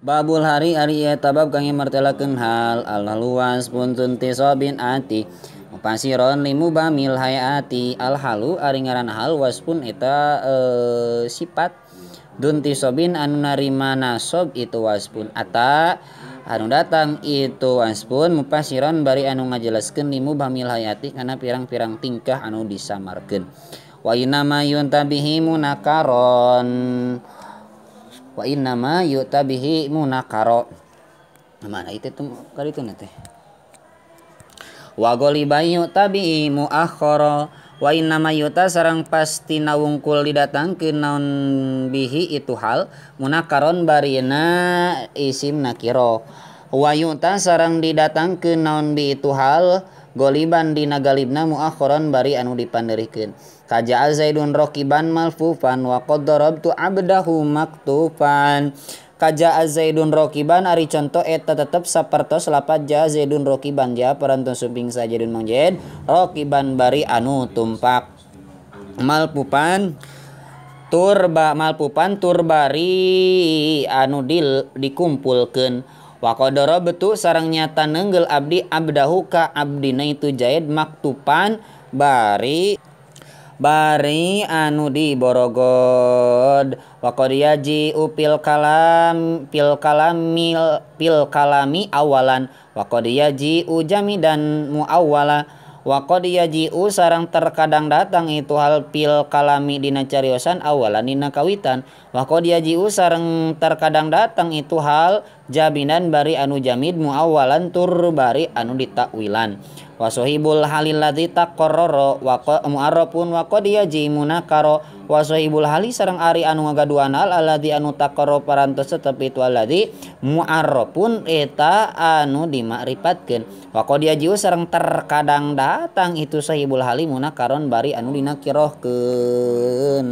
Babul hari ari ieu tabab kang martelakeun hal al luas pun tisobin ati mupasiron limubamil hayati al halu ari ngaran hal waspun eta sifat dun tisobin anu narima nasob itu waspun ata anu datang itu waspun mupasiron bari anu ngajelaskeun limubamil hayati kana pirang-pirang tingkah anu disamarkeun wa inna yuntabihi munakaron wa innama yutabihi munakaro. Mana itu tuh kali itu nanti. Wa ghaliban yutabihi muakhara wa innama yuta sareng pasti nawungkul didatangkeun naon bihi itu hal munakaron barina isim nakiro. Wa yuta sareng didatangkeun naon bi itu hal goliban dina galibna muakhiran bari anu dipanderikeun. Kaja'a Zaidun rakiban malfufan wa qad darabtu abdahu maktufan. Kaja'a Zaidun rakiban ari conto eta tetep sapertos lapat ja Zaidun rakiban ja parantos suping sajaidun mang Zaid rakiban bari anu tumpak malpupan turba malpupan turbari anu dikumpulkeun. Wa qad darabtu sareng nyata nenggel abdi abdahu ka abdina itu Zaid maktupan bari bari anu di borogod. Wa qad yaji'u pil kalam pil kalamil pil kalami awalan wa qad yaji'u jamidan muawwala wa qad yaji'u sareng terkadang datang itu hal pil kalami dina cariosan awalan dina kawitan wa qad yaji'u sareng terkadang datang itu hal jaminan bari anu jamid muawalan tur bari anu ditakwilan wa sahibul halil ladzi taqarrara wa mu'arrafun wa qad yaji munakaro wa sahibul hali sareng ari anu ngagaduhan hal alladzi anu taqarra parantos tetep itu alladzi mu'arrafun eta anu dimakrifat wa qad yaji sareng terkadang datang itu sahibul hali munakaron bari anu dinakirohkeun.